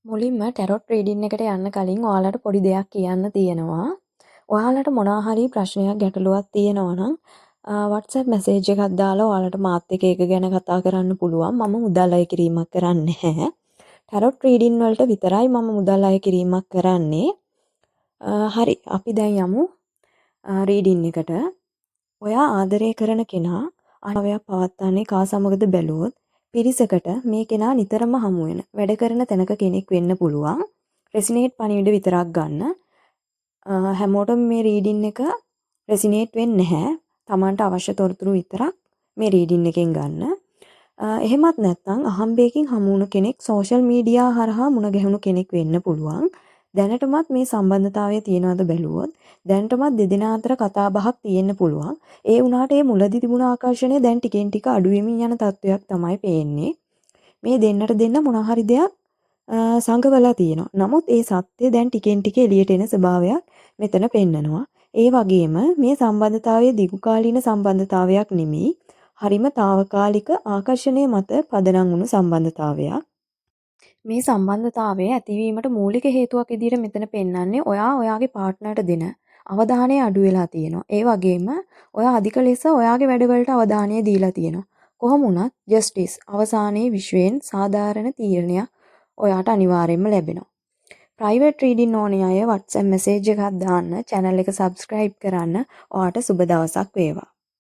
මුලින්ම ටැරොට් රීඩින් එකට යන්න කලින් ඔයාලට පොඩි දෙයක් කියන්න තියෙනවා. ඔයාලට මොනවා හරි ප්‍රශ්නයක් ගැටලුවක් තියෙනවා නම් WhatsApp message එකක් දාලා ඔයාලට මාත් එක්ක ඒක ගැන කතා කරන්න පුළුවන්. මම මුදල් අය කිරීමක් කරන්නේ නැහැ. ටැරොට් රීඩින් වලට විතරයි මම මුදල් අය කිරීමක් කරන්නේ. හරි, අපි දැන් යමු රීඩින් එකට. ඔයා ආදරය කරන කෙනා අනාවයක් පවත්වන්නේ කා සමගද බැලුවොත්, පිරිසකට මේ කෙනා නිතරම හමු වෙන, වැඩ කරන තැනක කෙනෙක් වෙන්න පුළුවන්. රෙසිනේට් පණිවිඩ විතරක් ගන්න. හැමෝටම මේ රීඩින් එක රෙසිනේට් වෙන්නේ නැහැ. තමන්ට අවශ්‍ය තොරතුරු විතරක් මේ රීඩින් එකෙන් ගන්න. එහෙමත් නැත්නම් අහම්බයකින් හමු වුණු කෙනෙක්, සෝෂල් මීඩියා හරහා මුණ ගැහුණු කෙනෙක් වෙන්න පුළුවන්. දැනටමත් මේ සම්බන්ධතාවය තියෙනවද බැලුවොත්, දැනටමත් දෙදෙනා අතර කතා බහක් තියෙන්න පුළුවන්. ඒ වුණාට ඒ මුලදි තිබුණ ආකර්ෂණය දැන් ටිකෙන් ටික අඩු වෙමින් යන තත්වයක් තමයි පේන්නේ. මේ දෙන්නට දෙන්න මොන හරි දෙයක් සඟවලා තියෙනවා. නමුත් ඒ සත්‍ය දැන් ටිකෙන් ටික එළියට එන ස්වභාවයක් මෙතන පෙන්නනවා. ඒ වගේම මේ සම්බන්ධතාවය දිගුකාලීන සම්බන්ධතාවයක් නෙමෙයි. හරිම තාවකාලික, ආකර්ෂණය මත පදනම් වුණු සම්බන්ධතාවයක්. මේ සම්බන්ධතාවය ඇතිවීමට මූලික හේතුවක් විදිහට මෙතන පෙන්වන්නේ ඔයා ඔයාගේ පාර්ට්නර්ට දෙන අවධානය අඩු වෙලා තියෙනවා. ඒ වගේම ඔයා අධික ලෙස ඔයාගේ වැඩවලට අවධානය දීලා තියෙනවා. කොහොම වුණත් ජස්ටිස් අවසානයේ විශ්වයෙන් සාධාරණ තීරණයක් ඔයාට අනිවාර්යයෙන්ම ලැබෙනවා. ප්‍රයිවට් රීඩින් ඕනේ අය WhatsApp message එකක් දාන්න, channel එක subscribe කරන්න. ඔයාට සුබ දවසක් වේවා.